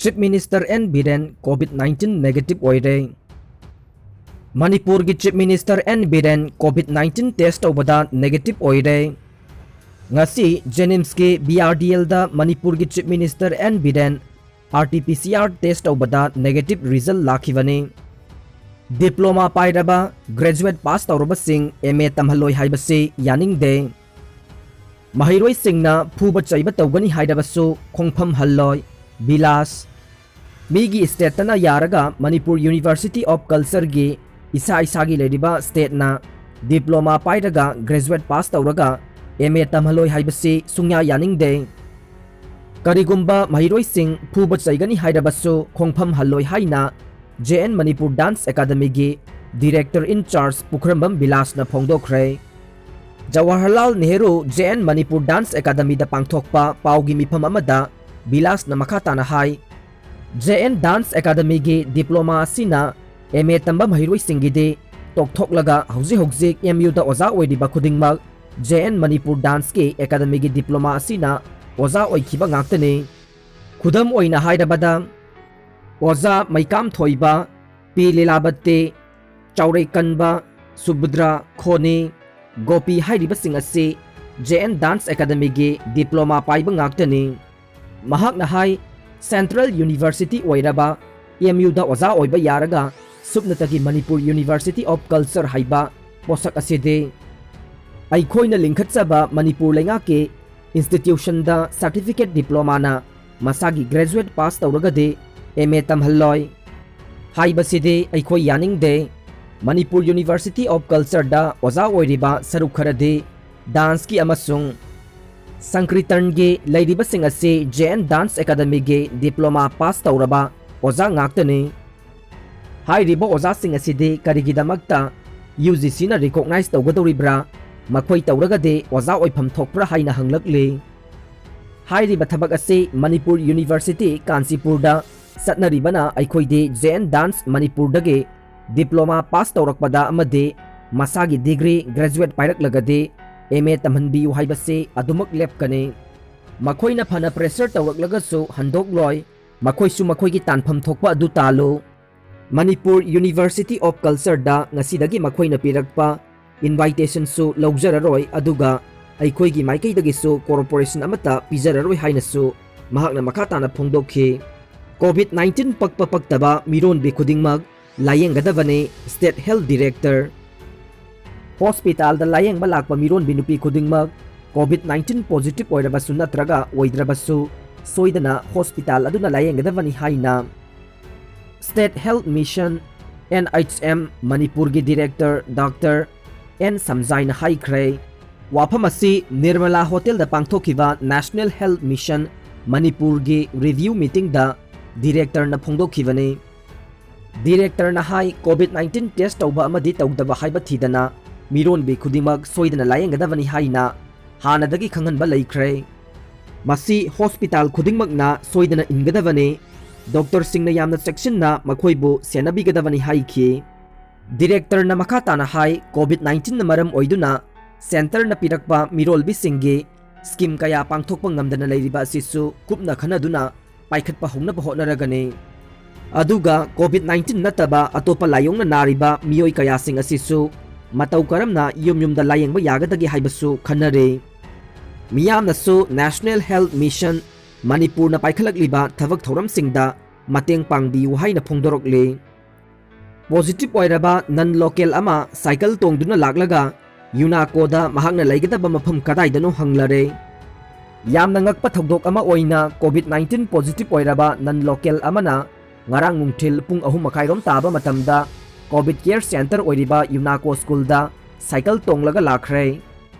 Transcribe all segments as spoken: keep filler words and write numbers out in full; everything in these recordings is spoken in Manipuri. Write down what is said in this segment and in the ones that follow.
Chief Minister N Biren COVID nineteen negative ꯑꯣꯏꯔꯦ꯫ ꯃꯅꯤꯄꯨꯔꯒꯤ Chief Minister N Biren COVID nineteen test ꯇꯧꯕꯗ negative ꯑꯣꯏꯔꯦ꯫ ꯉꯁꯤ JNIMSꯀꯤ BRDLꯗ ꯃꯅꯤꯄꯨꯔꯒꯤ Chief Minister N Biren RT-PCR test ꯇꯧꯕꯗ negative result ꯂꯥꯛꯈꯤꯕꯅꯤ꯫ Diploma ꯄꯥꯏꯔꯕ, graduate pass ꯇꯧꯔꯕꯁꯤꯡ MA ꯇꯝꯍꯜꯂꯣꯏ ꯍꯥꯏꯕꯁꯤ ꯌꯥꯅꯤꯡꯗꯦ꯫ ꯃꯍꯩꯔꯣꯏꯁꯤꯡꯅ ꯐꯨꯕ ꯆꯩꯕ ꯇꯧꯒꯅꯤ ꯍꯥꯏꯔꯕꯁꯨ ꯈꯣꯡꯐꯝ ꯍꯜꯂꯣꯏ꯫ ꯕꯤꯂꯥꯁ꯫ ꯃꯤꯒꯤ stateꯇꯅ ꯌꯥꯔꯒ Manipur University of Cultureꯒꯤ ꯏꯁꯥ ꯏꯁꯥꯒꯤ ꯂꯩꯔꯤꯕ stateꯅ diploma ꯄꯥꯏꯔꯒ graduate pass ꯇꯧꯔꯒ MA ꯇꯝꯍꯜꯂꯣꯏ ꯍꯥꯏꯕꯁꯤ ꯁꯨꯡꯌꯥ ꯌꯥꯅꯤꯡꯗꯦ꯫ ꯀꯔꯤꯒꯨꯝꯕ ꯃꯍꯩꯔꯣꯏꯁꯤꯡ ꯐꯨꯕ ꯆꯩꯒꯅꯤ ꯍꯥꯏꯔꯕꯁꯨ ꯈꯣꯡꯐꯝ ꯍꯜꯂꯣꯏ ꯍꯥꯏꯅ JN Manipur Dance Academyꯒꯤ director in charge Pukhrambam ꯕꯤꯂꯥꯁꯅ ꯐꯣꯡꯗꯣꯛꯈ꯭ꯔꯦ꯫ Jawaharlal Nehru JN Manipur Dance Academyꯗ ꯄꯥꯡꯊꯣꯛꯄ ꯄꯥꯎꯒꯤ ꯃꯤꯐꯝ ꯑꯃꯗ ꯕꯤꯂꯥꯁꯅ ꯃꯈꯥ ꯇꯥꯅ ꯍꯥꯏ, JN Dance Academyꯒꯤ diploma ꯑꯁꯤꯅ MA ꯇꯝꯕ ꯃꯍꯩꯔꯣꯏꯁꯤꯡꯒꯤꯗꯤ ꯇꯣꯛꯊꯣꯛꯂꯒ ꯍꯧꯖꯤꯛ ꯍꯧꯖꯤꯛ MUꯗ ꯑꯣꯖꯥ ꯑꯣꯏꯔꯤꯕ ꯈꯨꯗꯤꯡꯃꯛ JN Manipur Danceꯀꯤ Academyꯒꯤ diploma ꯑꯁꯤꯅ ꯑꯣꯖꯥ ꯑꯣꯏꯈꯤꯕ ꯉꯥꯛꯇꯅꯤ꯫ ꯈꯨꯗꯝ ꯑꯣꯏꯅ ꯍꯥꯏꯔꯕꯗ, ꯑꯣꯖꯥ ꯃꯩꯀꯥꯝ ꯊꯣꯏꯕ, ꯄꯤ ꯂꯤꯂꯥꯕꯇꯤ, ꯆꯥꯎꯔꯩꯀꯟꯕ, ꯁꯨꯕꯨꯗ꯭ꯔ, ꯈꯣꯅꯤ, ꯒꯣꯄꯤ ꯍꯥꯏꯔꯤꯕꯁꯤꯡ ꯑꯁꯤ JN Dance Academyꯒꯤ diploma ꯄꯥꯏꯕ ꯉꯥꯛꯇꯅꯤ꯫ ꯃꯍꯥꯛꯅ ꯍꯥꯏ, Central University ꯑꯣꯏꯔꯕ MUꯗ ꯑꯣꯖꯥ ꯑꯣꯏꯕ ꯌꯥꯔꯒ ꯁꯨꯞꯅꯇꯒꯤ Manipur University of Culture ꯍꯥꯏꯕ ꯄꯣꯠꯁꯛ ꯑꯁꯤꯗꯤ ꯑꯩꯈꯣꯏꯅ ꯂꯤꯡꯈꯠꯆꯕ ꯃꯅꯤꯄꯨꯔ ꯂꯩꯉꯥꯛꯀꯤ institutionꯗ certificate diplomana ꯃꯁꯥꯒꯤ graduate pass ꯇꯧꯔꯒꯗꯤ MA ꯇꯝꯍꯜꯂꯣꯏ ꯍꯥꯏꯕꯁꯤꯗꯤ ꯑꯩꯈꯣꯏ ꯌꯥꯅꯤꯡꯗꯦ꯫ Manipur University of Cultureꯗ ꯑꯣꯖꯥ ꯑꯣꯏꯔꯤꯕ ꯁꯔꯨꯛ ꯈꯔꯗꯤ danceꯀꯤ ꯑꯃꯁꯨꯡ ꯁꯪꯀ꯭ꯔꯤꯇꯟꯒꯤ ꯂꯩꯔꯤꯕꯁꯤꯡ ꯑꯁꯤ JN Dance Academyꯒꯤ diploma pass ꯇꯧꯔꯕ ꯑꯣꯖꯥ ꯉꯥꯛꯇꯅꯤ꯫ ꯍꯥꯏꯔꯤꯕ ꯑꯣꯖꯥꯁꯤꯡ ꯑꯁꯤꯗꯤ ꯀꯔꯤꯒꯤꯗꯃꯛꯇ UGCꯅ recognize ꯇꯧꯒꯗꯧꯔꯤꯕ꯭ꯔꯥ? ꯃꯈꯣꯏ ꯇꯧꯔꯒꯗꯤ ꯑꯣꯖꯥ ꯑꯣꯏꯐꯝ ꯊꯣꯛꯄ꯭ꯔꯥ ꯍꯥꯏꯅ ꯍꯪꯂꯛꯂꯤ꯫ ꯍꯥꯏꯔꯤꯕ ꯊꯕꯛ ꯑꯁꯤ Manipur University ꯀꯥꯟꯆꯤꯄꯨꯔꯗ ꯆꯠꯅꯔꯤꯕꯅ ꯑꯩꯈꯣꯏꯗꯤ JN Dance ꯃꯅꯤꯄꯨꯔꯗꯒꯤ diploma pass ꯇꯧꯔꯛꯄꯗ ꯑꯃꯗꯤ ꯃꯁꯥꯒꯤ degree graduate ꯄꯥꯏꯔꯛꯂꯒꯗꯤ MA ꯇꯝꯍꯟꯕꯤꯌꯨ ꯍꯥꯏꯕꯁꯤ ꯑꯗꯨꯃꯛ ꯂꯦꯞꯀꯅꯤ꯫ ꯃꯈꯣꯏꯅ ꯐꯅ pressure ꯇꯧꯔꯛꯂꯒꯁꯨ ꯍꯟꯗꯣꯛꯂꯣꯏ꯫ ꯃꯈꯣꯏꯁꯨ ꯃꯈꯣꯏꯒꯤ ꯇꯥꯟꯐꯝ ꯊꯣꯛꯄ ꯑꯗꯨ ꯇꯥꯜꯂꯨ꯫ ꯃꯅꯤꯄꯨꯔ University of Cultureꯗ ꯉꯁꯤꯗꯒꯤ ꯃꯈꯣꯏꯅ ꯄꯤꯔꯛꯄ invitationꯁꯨ ꯂꯧꯖꯔꯔꯣꯏ, ꯑꯗꯨꯒ ꯑꯩꯈꯣꯏꯒꯤ ꯃꯥꯏꯀꯩꯗꯒꯤꯁꯨ corporation ꯑꯃꯠꯇ ꯄꯤꯖꯔꯔꯣꯏ ꯍꯥꯏꯅꯁꯨ ꯃꯍꯥꯛꯅ ꯃꯈꯥ ꯇꯥꯅ ꯐꯣꯡꯗꯣꯛꯈꯤ꯫ COVID nineteen ꯄꯛꯄ ꯄꯛꯇꯕ ꯃꯤꯔꯣꯟꯕꯤ ꯈꯨꯗꯤꯡꯃꯛ ꯂꯥꯌꯦꯡꯒꯗꯕꯅꯤ, State Health Director꯫ ꯍꯣꯁꯄꯤꯇꯥꯜꯗ ꯂꯥꯌꯦꯡꯕ ꯂꯥꯛꯄ ꯃꯤꯔꯣꯟꯕꯤ ꯅꯨꯄꯤ ꯈꯨꯗꯤꯡꯃꯛ COVID nineteen positive ꯑꯣꯏꯔꯕꯁꯨ ꯅꯠꯇ꯭ꯔꯒ ꯑꯣꯏꯗ꯭ꯔꯕꯁꯨ ꯁꯣꯏꯗꯅ ꯍꯣꯁꯄꯤꯇꯥꯜ ꯑꯗꯨꯅ ꯂꯥꯌꯦꯡꯒꯗꯕꯅꯤ ꯍꯥꯏꯅ State Health Mission, NHM, ꯃꯅꯤꯄꯨꯔꯒꯤ Director Doctor N ꯁꯝꯖꯥꯏꯅ ꯍꯥꯏꯈ꯭ꯔꯦ꯫ ꯋꯥꯐꯝ ꯑꯁꯤ ꯅꯤꯔꯃꯂꯥ ꯍꯣꯇꯦꯜꯗ ꯄꯥꯡꯊꯣꯛꯈꯤꯕ National Health Mission ꯃꯅꯤꯄꯨꯔꯒꯤ review meetingꯗ directorꯅ ꯐꯣꯡꯗꯣꯛꯈꯤꯕꯅꯤ꯫ Directorꯅ ꯍꯥꯏ, COVID nineteen test ꯇꯧꯕ ꯑꯃꯗꯤ ꯇꯧꯗꯕ ꯍꯥꯏꯕ ꯊꯤꯗꯅ ꯃꯤꯔꯣꯟꯕꯤ ꯈꯨꯗꯤꯡꯃꯛ ꯁꯣꯏꯗꯅ ꯂꯥꯌꯦꯡꯒꯗꯕꯅꯤ ꯍꯥꯏꯅ ꯍꯥꯟꯅꯗꯒꯤ ꯈꯪꯍꯟꯕ ꯂꯩꯈ꯭ꯔꯦ꯫ ꯃꯁꯤ ꯍꯣꯁꯄꯤꯇꯥꯜ ꯈꯨꯗꯤꯡꯃꯛꯅ ꯁꯣꯏꯗꯅ ꯏꯟꯒꯗꯕꯅꯤ꯫ ꯗꯣꯛꯇꯔꯁꯤꯡꯅ ꯌꯥꯝꯅ ꯆꯦꯛꯁꯤꯟꯅ ꯃꯈꯣꯏꯕꯨ ꯁꯦꯟꯅꯕꯤꯒꯗꯕꯅꯤ ꯍꯥꯏꯈꯤ꯫ Directorꯅ ꯃꯈꯥ ꯇꯥꯅ ꯍꯥꯏ, COVID nineteenꯅ ꯃꯔꯝ ꯑꯣꯏꯗꯨꯅ centreꯅ ꯄꯤꯔꯛꯄ ꯃꯤꯔꯣꯜꯕꯤꯁꯤꯡꯒꯤ scheme ꯀꯌꯥ ꯄꯥꯡꯊꯣꯛꯄ ꯉꯝꯗꯅ ꯂꯩꯔꯤꯕ ꯑꯁꯤꯁꯨ ꯀꯨꯞꯅ ꯈꯟꯅꯗꯨꯅ ꯄꯥꯏꯈꯠꯄ ꯍꯧꯅꯕ ꯍꯣꯠꯅꯔꯒꯅꯤ꯫ ꯑꯗꯨꯒ COVID nineteen ꯅꯠꯇꯕ ꯑꯇꯣꯞꯄ ꯂꯥꯏꯑꯣꯡꯅ ꯅꯥꯔꯤꯕ ꯃꯤꯑꯣꯏ ꯀꯌꯥꯁꯤꯡ ꯑꯁꯤꯁꯨ ꯃꯇꯧ ꯀꯔꯝꯅ ꯌꯨꯝ ꯌꯨꯝꯗ ꯂꯥꯌꯦꯡꯕ ꯌꯥꯒꯗꯒꯦ ꯍꯥꯏꯕꯁꯨ ꯈꯟꯅꯔꯦ꯫ ꯃꯤꯌꯥꯝꯅꯁꯨ National Health Mission ꯃꯅꯤꯄꯨꯔꯅ ꯄꯥꯏꯈꯠꯂꯛꯂꯤꯕ ꯊꯕꯛ ꯊꯧꯔꯝꯁꯤꯡꯗ ꯃꯇꯦꯡ ꯄꯥꯡꯕꯤꯌꯨ ꯍꯥꯏꯅ ꯐꯣꯡꯗꯣꯔꯛꯂꯤ꯫ Positive ꯑꯣꯏꯔꯕ non local ꯑꯃ ꯁꯥꯏꯀꯜ ꯇꯣꯡꯗꯨꯅ ꯂꯥꯛꯂꯒ ꯌꯨꯅꯥꯀꯣꯗ ꯃꯍꯥꯛꯅ ꯂꯩꯒꯗꯕ ꯃꯐꯝ ꯀꯗꯥꯏꯗꯅꯣ ꯍꯪꯂꯔꯦ꯫ ꯌꯥꯝꯅ ꯉꯛꯄ ꯊꯧꯗꯣꯛ ꯑꯃ ꯑꯣꯏꯅ COVID nineteen positive ꯑꯣꯏꯔꯕ non local ꯑꯃꯅ ꯉꯔꯥꯡ ꯅꯨꯡꯊꯤꯜ ꯄꯨꯡ ꯑꯍꯨꯝ ꯃꯈꯥꯏꯔꯣꯝ ꯇꯥꯕ ꯃꯇꯝꯗ COVID care center ꯑꯣꯏꯔꯤꯕ ꯌꯨꯅꯥꯀꯣ ꯁ꯭ꯀꯨꯜꯗ ꯁꯥꯏꯀꯜ ꯇꯣꯡꯂꯒ ꯂꯥꯛꯈ꯭ꯔꯦ꯫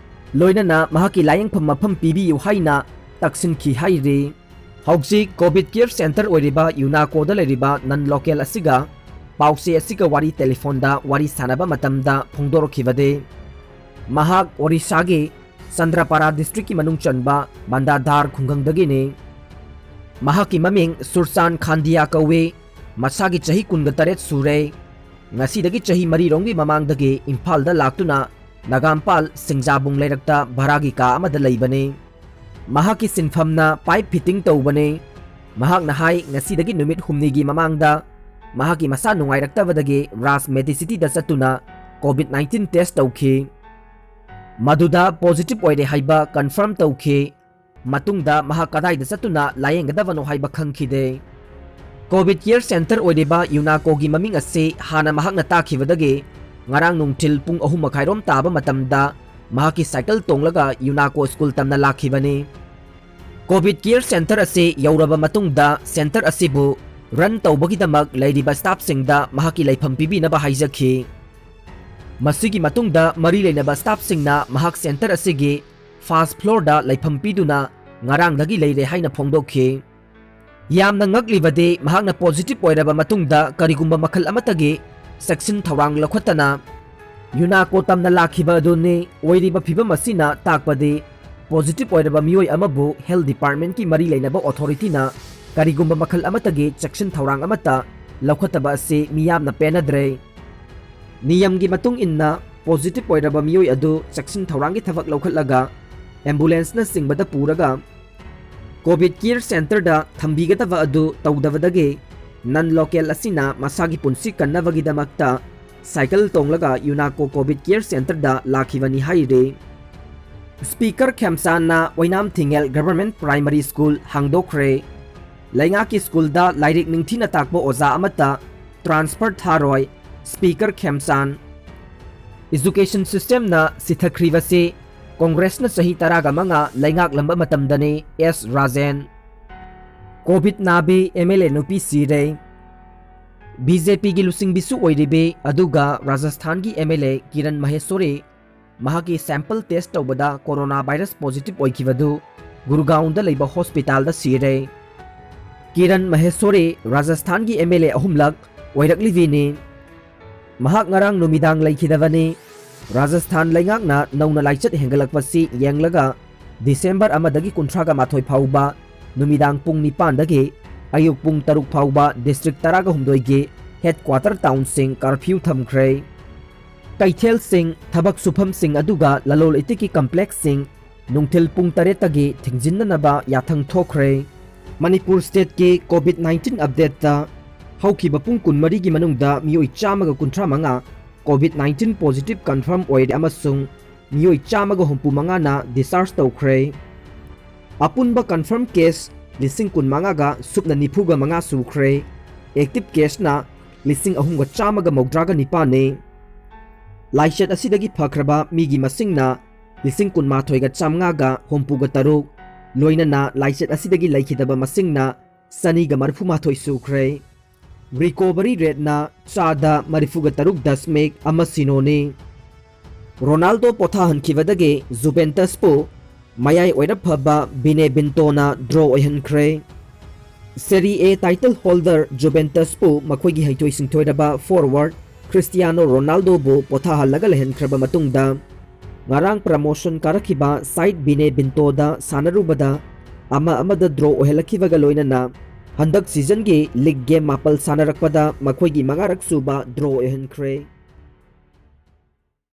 ꯂꯣꯏꯅꯅ ꯃꯍꯥꯛꯀꯤ ꯂꯥꯌꯦꯡꯐꯝ ꯃꯐꯝ ꯄꯤꯕꯤꯌꯨ ꯍꯥꯏꯅ ꯇꯛꯁꯤꯟꯈꯤ ꯍꯥꯏꯔꯤ꯫ ꯍꯧꯖꯤꯛ COVID care center ꯑꯣꯏꯔꯤꯕ ꯌꯨꯅꯥꯀꯣꯗ ꯂꯩꯔꯤꯕ non local ꯑꯁꯤꯒ ꯄꯥꯎꯆꯦ ꯑꯁꯤꯒ ꯋꯥꯔꯤ ꯇꯦꯂꯤꯐꯣꯟꯗ ꯋꯥꯔꯤ ꯁꯥꯟꯅꯕ ꯃꯇꯝꯗ ꯐꯣꯡꯗꯣꯔꯛꯈꯤꯕꯗꯤ, ꯃꯍꯥꯛ ꯑꯣꯔꯤꯁꯥꯒꯤ ꯆꯟꯗ꯭ꯔꯄꯥꯔꯥ districtꯀꯤ ꯃꯅꯨꯡ ꯆꯟꯕ ꯕꯟꯗꯥꯙꯥꯔ ꯈꯨꯡꯒꯪꯗꯒꯤꯅꯤ꯫ ꯃꯍꯥꯛꯀꯤ ꯃꯃꯤꯡ ꯁꯨꯔꯆꯥꯟ ꯈꯥꯟꯗꯤꯌꯥ ꯀꯧꯏ꯫ ꯃꯁꯥꯒꯤ ꯆꯍꯤ ꯀꯨꯟꯒ ꯇꯔꯦꯠ ꯁꯨꯔꯦ꯫ ꯉꯁꯤꯗꯒꯤ ꯆꯍꯤ ꯃꯔꯤꯔꯣꯝꯒꯤ ꯃꯃꯥꯡꯗꯒꯤ ꯏꯝꯐꯥꯜꯗ ꯂꯥꯛꯇꯨꯅ ꯅꯒꯥꯝꯄꯥꯜ ꯁꯤꯡꯖꯥꯕꯨꯡ ꯂꯩꯔꯛꯇ ꯚꯔꯥꯒꯤ ꯀꯥ ꯑꯃꯗ ꯂꯩꯕꯅꯤ꯫ ꯃꯍꯥꯛꯀꯤ ꯁꯤꯟꯐꯝꯅ pipe fitting ꯇꯧꯕꯅꯤ꯫ ꯃꯍꯥꯛꯅ ꯍꯥꯏ, ꯉꯁꯤꯗꯒꯤ ꯅꯨꯃꯤꯠ ꯍꯨꯝꯅꯤꯒꯤ ꯃꯃꯥꯡꯗ ꯃꯍꯥꯛꯀꯤ ꯃꯁꯥ ꯅꯨꯡꯉꯥꯏꯔꯛꯇꯕꯗꯒꯤ ꯔꯥꯖ ꯃꯦꯗꯤꯁꯤꯇꯤꯗ ꯆꯠꯇꯨꯅ COVID nineteen test ꯇꯧꯈꯤ꯫ ꯃꯗꯨꯗ positive ꯑꯣꯏꯔꯦ ꯍꯥꯏꯕ confirm ꯇꯧꯈꯤ꯫ ꯃꯇꯨꯡꯗ ꯃꯍꯥꯛ ꯀꯗꯥꯏꯗ ꯆꯠꯇꯨꯅ ꯂꯥꯌꯦꯡꯒꯗꯕꯅꯣ ꯍꯥꯏꯕ ꯈꯪꯈꯤꯗꯦ꯫ COVID care center ꯑꯣꯏꯔꯤꯕ ꯌꯨꯅꯥꯀꯣꯒꯤ ꯃꯃꯤꯡ ꯑꯁꯤ ꯍꯥꯟꯅ ꯃꯍꯥꯛꯅ ꯇꯥꯈꯤꯕꯗꯒꯤ ꯉꯔꯥꯡ ꯅꯨꯡꯊꯤꯜ ꯄꯨꯡ ꯑꯍꯨꯝ ꯃꯈꯥꯏꯔꯣꯝ ꯇꯥꯕ ꯃꯇꯝꯗ ꯃꯍꯥꯛꯀꯤ ꯁꯥꯏꯀꯜ ꯇꯣꯡꯂꯒ ꯌꯨꯅꯥꯀꯣ ꯁ꯭ꯀꯨꯜ ꯇꯝꯅ ꯂꯥꯛꯈꯤꯕꯅꯤ꯫ COVID care center ꯑꯁꯤ ꯌꯧꯔꯕ ꯃꯇꯨꯡꯗ center ꯑꯁꯤꯕꯨ run ꯇꯧꯕꯒꯤꯗꯃꯛ ꯂꯩꯔꯤꯕ staffꯁꯤꯡꯗ ꯃꯍꯥꯛꯀꯤ ꯂꯩꯐꯝ ꯄꯤꯕꯤꯅꯕ ꯍꯥꯏꯖꯈꯤ꯫ ꯃꯁꯤꯒꯤ ꯃꯇꯨꯡꯗ ꯃꯔꯤ ꯂꯩꯅꯕ staffꯁꯤꯡꯅ ꯃꯍꯥꯛ center ꯑꯁꯤꯒꯤ first floorꯗ ꯂꯩꯐꯝ ꯄꯤꯗꯨꯅ ꯉꯔꯥꯡꯗꯒꯤ ꯂꯩꯔꯦ ꯍꯥꯏꯅ ꯐꯣꯡꯗꯣꯛꯈꯤ꯫ ꯌꯥꯝꯅ ꯉꯛꯂꯤꯕꯗꯤ ꯃꯍꯥꯛꯅ positive ꯑꯣꯏꯔꯕ ꯃꯇꯨꯡꯗ ꯀꯔꯤꯒꯨꯝꯕ ꯃꯈꯜ ꯑꯃꯠꯇꯒꯤ ꯆꯦꯛꯁꯤꯟ ꯊꯧꯔꯥꯡ ꯂꯧꯈꯠꯇꯅ ꯌꯨꯅꯥꯀꯣ ꯇꯝꯅ ꯂꯥꯛꯈꯤꯕ ꯑꯗꯨꯅꯤ꯫ ꯑꯣꯏꯔꯤꯕ ꯐꯤꯚꯝ ꯑꯁꯤꯅ ꯇꯥꯛꯄꯗꯤ positive ꯑꯣꯏꯔꯕ ꯃꯤꯑꯣꯏ ꯑꯃꯕꯨ health departmentꯀꯤ ꯃꯔꯤ ꯂꯩꯅꯕ authorityꯅ ꯀꯔꯤꯒꯨꯝꯕ ꯃꯈꯜ ꯑꯃꯠꯇꯒꯤ ꯆꯦꯛꯁꯤꯟ ꯊꯧꯔꯥꯡ ꯑꯃꯠꯇ ꯂꯧꯈꯠꯇꯕ ꯑꯁꯤ ꯃꯤꯌꯥꯝꯅ ꯄꯦꯟꯅꯗ꯭ꯔꯦ꯫ ꯅꯤꯌꯝꯒꯤ ꯃꯇꯨꯡ ꯏꯟꯅ positive ꯑꯣꯏꯔꯕ ꯃꯤꯑꯣꯏ ꯑꯗꯨ ꯆꯦꯛꯁꯤꯟ ꯊꯧꯔꯥꯡꯒꯤ ꯊꯕꯛ ꯂꯧꯈꯠꯂꯒ ambulanceꯅꯆꯤꯡꯕꯗ ꯄꯨꯔꯒ COVID care centerꯗ ꯊꯝꯕꯤꯒꯗꯕ ꯑꯗꯨ ꯇꯧꯗꯕꯗꯒꯤ non local ꯑꯁꯤꯅ ꯃꯁꯥꯒꯤ ꯄꯨꯟꯁꯤ ꯀꯟꯅꯕꯒꯤꯗꯃꯛꯇ ꯁꯥꯏꯀꯜ ꯇꯣꯡꯂꯒ ꯌꯨꯅꯥꯀꯣ COVID care centerꯗ ꯂꯥꯛꯈꯤꯕꯅꯤ ꯍꯥꯏꯔꯤ꯫ Speaker ꯈꯦꯝꯆꯥꯟꯅ ꯑꯣꯏꯅꯥꯝ ꯊꯤꯡꯉꯦꯜ Government Primary School ꯍꯥꯡꯗꯣꯛꯈ꯭ꯔꯦ꯫ ꯂꯩꯉꯥꯛꯀꯤ ꯁ꯭ꯀꯨꯜꯗ ꯂꯥꯏꯔꯤꯛ ꯅꯤꯡꯊꯤꯅ ꯇꯥꯛꯄ ꯑꯣꯖꯥ ꯑꯃꯠꯇ transfer ꯊꯥꯔꯣꯏ, Speaker ꯈꯦꯝꯆꯥꯟ꯫ Education systemꯅ ꯁꯤꯊꯈ꯭ꯔꯤꯕꯁꯤ ꯀꯣꯡꯒ꯭ꯔꯦꯁꯅ ꯆꯍꯤ ꯇꯔꯥꯒ ꯃꯉꯥ ꯂꯩꯉꯥꯛꯂꯝꯕ ꯃꯇꯝꯗꯅꯤ, ꯑꯦꯁ ꯔꯥꯖꯦꯟ꯫ COVID ꯅꯥꯕꯤ MLA ꯅꯨꯄꯤ ꯁꯤꯔꯦ꯫ BJPꯒꯤ ꯂꯨꯆꯤꯡꯕꯤꯁꯨ ꯑꯣꯏꯔꯤꯕꯤ ꯑꯗꯨꯒ ꯔꯥꯖꯁꯊꯥꯟꯒꯤ MLA ꯀꯤꯔꯟ ꯃꯍꯦꯁꯣꯔꯤ ꯃꯍꯥꯛꯀꯤ sample test ꯇꯧꯕꯗ corona virus positive ꯑꯣꯏꯈꯤꯕꯗꯨ ꯒꯨꯔꯒꯥꯎꯟꯗ ꯂꯩꯕ hospitalꯗ ꯁꯤꯔꯦ꯫ ꯀꯤꯔꯟ ꯃꯍꯦꯁꯣꯔꯤ ꯔꯥꯖꯁꯊꯥꯟꯒꯤ MLA ꯑꯍꯨꯝꯂꯛ ꯑꯣꯏꯔꯛꯂꯤꯕꯤꯅꯤ꯫ ꯃꯍꯥꯛ ꯉꯔꯥꯡ ꯅꯨꯃꯤꯗꯥꯡ ꯂꯩꯈꯤꯗꯕꯅꯤ꯫ ꯔꯥꯖꯁꯊꯥꯟ ꯂꯩꯉꯥꯛꯅ ꯅꯧꯅ ꯂꯥꯏꯆꯠ ꯍꯦꯟꯒꯠꯂꯛꯄꯁꯤ ꯌꯦꯡꯂꯒ ꯗꯤꯁꯦꯝꯕꯔ ꯑꯃꯗꯒꯤ ꯀꯨꯟꯊ꯭ꯔꯥꯒ ꯃꯥꯊꯣꯏ ꯐꯥꯎꯕ ꯅꯨꯃꯤꯗꯥꯡ ꯄꯨꯡ ꯅꯤꯄꯥꯟꯗꯒꯤ ꯑꯌꯨꯛ ꯄꯨꯡ ꯇꯔꯨꯛ ꯐꯥꯎꯕ district ꯇꯔꯥꯒ ꯍꯨꯝꯗꯣꯏꯒꯤ headquarter townꯁꯤꯡ curfew ꯊꯝꯈ꯭ꯔꯦ꯫ ꯀꯩꯊꯦꯜꯁꯤꯡ, ꯊꯕꯛ ꯁꯨꯐꯝꯁꯤꯡ ꯑꯗꯨꯒ ꯂꯂꯣꯜ ꯏꯇꯤꯛꯀꯤ complexꯁꯤꯡ ꯅꯨꯡꯊꯤꯜ ꯄꯨꯡ ꯇꯔꯦꯠꯇꯒꯤ ꯊꯤꯡꯖꯤꯟꯅꯅꯕ ꯌꯥꯊꯪ ꯊꯣꯛꯈ꯭ꯔꯦ꯫ ꯃꯅꯤꯄꯨꯔ stateꯀꯤ COVID nineteen updateꯇ ꯍꯧꯈꯤꯕ ꯄꯨꯡ ꯀꯨꯟꯃꯔꯤꯒꯤ ꯃꯅꯨꯡꯗ ꯃꯤꯑꯣꯏ ꯆꯥꯝꯃꯒ ꯀꯨꯟꯊ꯭ꯔꯥ ꯃꯉꯥ COVID nineteen positive confirm ꯑꯣꯏꯔꯦ ꯑꯃꯁꯨꯡ ꯃꯤꯑꯣꯏ ꯆꯥꯝꯃꯒ ꯍꯨꯝꯐꯨ ꯃꯉꯥꯅ discharge ꯇꯧꯈ꯭ꯔꯦ꯫ ꯑꯄꯨꯟꯕ confirm case ꯂꯤꯁꯤꯡ ꯀꯨꯟ ꯃꯉꯥꯒ ꯁꯨꯞꯅ ꯅꯤꯐꯨꯒ ꯃꯉꯥ ꯁꯨꯈ꯭ꯔꯦ꯫ Active caseꯅ ꯂꯤꯁꯤꯡ ꯑꯍꯨꯝꯒ ꯆꯥꯝꯃꯒ ꯃꯧꯗ꯭ꯔꯥꯒ ꯅꯤꯄꯥꯟꯅꯤ꯫ ꯂꯥꯏꯆꯠ ꯑꯁꯤꯗꯒꯤ ꯐꯈ꯭ꯔꯕ ꯃꯤꯒꯤ ꯃꯁꯤꯡꯅ ꯂꯤꯁꯤꯡ ꯀꯨꯟꯃꯥꯊꯣꯏꯒ ꯆꯥꯝꯃꯉꯥꯒ ꯍꯨꯝꯐꯨꯒ ꯇꯔꯨꯛ, ꯂꯣꯏꯅꯅ ꯂꯥꯏꯆꯠ ꯑꯁꯤꯗꯒꯤ ꯂꯩꯈꯤꯗꯕ ꯃꯁꯤꯡꯅ ꯆꯅꯤꯒ ꯃꯔꯤꯐꯨꯃꯥꯊꯣꯏ ꯁꯨꯈ꯭ꯔꯦ꯫ Recovery rateꯅ ꯆꯥꯗ ꯃꯔꯤꯐꯨꯒ ꯇꯔꯨꯛ ꯗꯁꯃꯤꯛ ꯑꯃ ꯁꯤꯅꯣꯅꯤ꯫ ꯔꯣꯅꯥꯜꯗꯣ ꯄꯣꯊꯥꯍꯟꯈꯤꯕꯗꯒꯤ ꯖꯨꯚꯦꯟꯇꯁꯄꯨ ꯃꯌꯥꯏ ꯑꯣꯏꯔꯞ ꯐꯕ ꯕꯤꯅꯦꯕꯤꯟꯇꯣꯅ draw ꯑꯣꯏꯍꯟꯈ꯭ꯔꯦ꯫ Serie A title holder ꯖꯨꯚꯦꯟꯇꯁꯄꯨ ꯃꯈꯣꯏꯒꯤ ꯍꯩꯊꯣꯏ ꯁꯤꯡꯊꯣꯏꯔꯕ forward ꯈ꯭ꯔꯤꯁꯇꯤꯌꯥꯅꯣ ꯔꯣꯅꯥꯜꯗꯣꯕꯨ ꯄꯣꯊꯥꯍꯜꯂꯒ ꯂꯩꯍꯟꯈ꯭ꯔꯕ ꯃꯇꯨꯡꯗ, ꯉꯔꯥꯡ promotion ꯀꯥꯔꯛꯈꯤꯕ side ꯕꯤꯅꯦꯕꯤꯟꯇꯣꯗ ꯁꯥꯟꯅꯔꯨꯕꯗ ꯑꯃ ꯑꯃꯗ draw ꯑꯣꯏꯍꯜꯂꯛꯈꯤꯕꯒ ꯂꯣꯏꯅꯅ ꯍꯟꯗꯛ seasonꯒꯤ league game ꯃꯥꯄꯜ ꯁꯥꯟꯅꯔꯛꯄꯗ ꯃꯈꯣꯏꯒꯤ ꯃꯉꯥꯔꯛ ꯁꯨꯕ draw ꯑꯣꯏꯍꯟꯈ꯭ꯔꯦ꯫